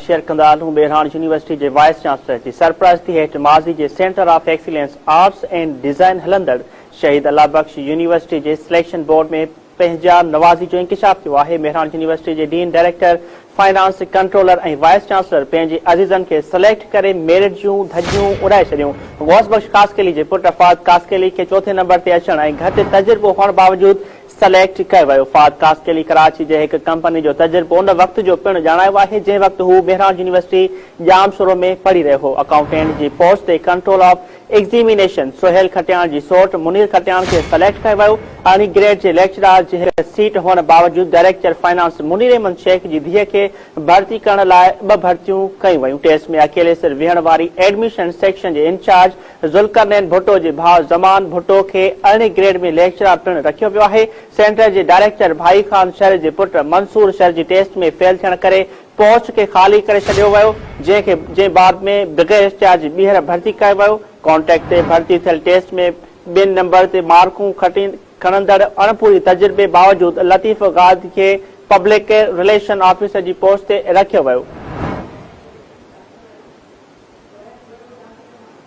Share ڪندا هلون Mehran university جي وائيس چانسلر جي سرپرستي هيٺ ماضي جي centre of excellence arts and design هلندڙ شهيد الله بخش يونيورسٽي جي سليڪشن بورڊ ۾ پنهنجا نوازي جو انڪشاف ٿيو آهي مهراڻ يونيورسٽي جي dean director finance controller ۽ vice chancellor پنهنجي عزيزن کي سليڪٽ ڪري ميرٽ جون ڌڄيون اڏائي ڇڏيون غوث بخش خاصخيلي جي پٽ فهد خاصخيلي کي چوٿين نمبر تي اچڻ ۽ گهٽ تجربو هئڻ باوجود سليڪٽ ڪيو ويو. فهد خاصخيلي ڪراچي جي هڪ ڪمپني جو تجربو ان وقت جو پڻ ڄاڻايو آهي جنهن وقت هو مهراڻ يونيورسٽي ڄامشورو ۾ پڙهي رهيو هو. اڪائونٽنٽ جي پوسٽ تي control of examination Sohail Khatian جي سوٽ منير کٽياڻ کي سليڪٽ ڪيو ويو. ارڙهين گريڊ جي ليڪچرار جي هڪ سيٽ هئڻ باوجود ڊائريڪٽر فنانس منير احمد شيخ جي ڌيء کي ڀرتي ڪرڻ لاء ٻه ڀرتيون ڪيون ويون. ٽيسٽ ۾ اڪيلي سر ويهڻ واري ايڊميشن سيڪشن جي انچارج ذوالقرنين ڀٽو جي ڀاء زمان ڀٽو کي ارڙهين گريڊ ۾ ليڪچرار پڻ رکيو ويو آهي. سينٽر جي ڊائريڪٽر ڀائي خان شر جي پٽ منصور شر جي ٽيسٽ ۾ فيل ٿيڻ ڪري پوسٽ کي خالي ڪري ڇڏيو ويو جنهن کي جنهن بعد ۾ بغير اشتهار جي ٻيهر ڀرتي ڪيو ويو. ڪانٽريڪٽ تي ڀرتي ٿيل ٽيسٽ ۾ ٻين نمبر تي مارڪون کڻندڙ اڻپوري تجربي باوجود لطيف غازي کي پبلڪ رليشن آفيسر جي پوسٽ تي رکيو ويو.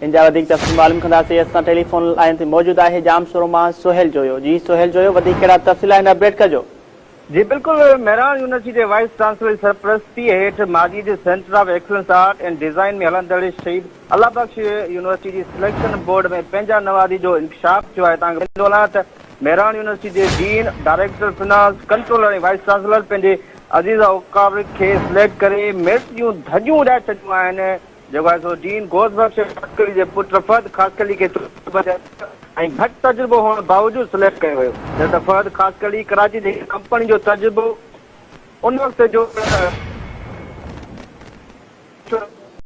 ان جا وڌيڪ تفصيل معلوم ڪنداسين اسان ٽيليفون لائين تي موجود آهي ڄامشورو مان سهيل جويو جي سهيل جويو وڌيڪ ڪهڙا تفصيل آهن اپڊيٽ ڪجو. جي بلڪل مهراڻ يونيورسٽي جي وائيس چانسلر جي سرپرستي هيٺ ماضي جي centre of excellence art and design ۾ هلندڙ شهيد الله بخش يونيورسٽي جي سليڪشن بورڊ ۾ پنهنجا نوازي جو انڪشاف ٿيو آهي تان کي ٻڌائيندو هلان ته مهراڻ يونيورسٽي جي dean, director finance, controller ۽ vice chancellor پنهنجي عزيز اوقابر کي سليڪٽ ڪري ميرٽ جون ڌڄيون اڏائي ڇڏيون آهن. جيڪو آهي سو ڊين غوث بخش خاصخيلي جي پٽ فهد خاصخيلي کي ۽ گهٽ تجربو هئڻ باوجود سليڪٽ ڪيو ويو جڏهن ته فهد خاصخيلي ڪراچي جي هڪ ڪمپني جو تجربو ان وقت جو